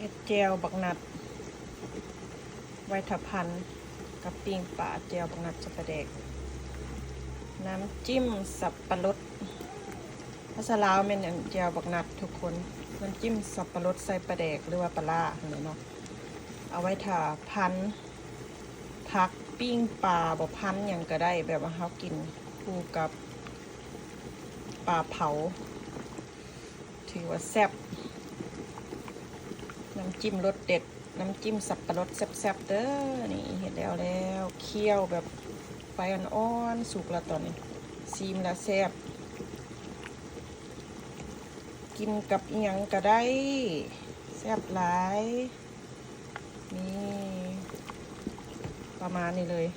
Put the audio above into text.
ເຮັດແຈ່ວບັກນັດ ໄວ້ຖ້າພັນກັບປີ້ງປາ, ແຈ່ວບັກນັດໃສ່ປາແດກ, ນ້ຳຈິ້ມສັບປະລົດ. ພາສາລາວແມ່ນອັນແຈ່ວບັກນັດທຸກຄົນ, ນ້ຳຈິ້ມສັບປະລົດໃສ່ປາແດກ ຫຼືວ່າປາລ້າຫັ້ນແຫຼະເນາະ. ເອົາໄວ້ຖ້າພັນຜັກ, ປີ້ງປາບໍ ພັນຫຍັງກໍໄດ້, ແບບວ່າເຮົາກິນຄູ່ກັບປາເຜົາ ຖືວ່າແຊບ. ນ້ຳຈິ້ມລົດເດັດ, ນ້ຳຈິ້ມສັບປະລົດແຊບໆເດີ. ນີ້ເຮັດແລ້ວແລ້ວ, ຄ້ຽວແບບໄຟອ່ອນໆ, ສຸກແລ້ວຕອນນີ້, ຊີມແລ້ວແຊບ. ກິນກັບອີ່ຫຍັງກໍໄດ້, ແຊບຫຼາຍ. ນີ້ ປະມານນີ້ເລີຍ.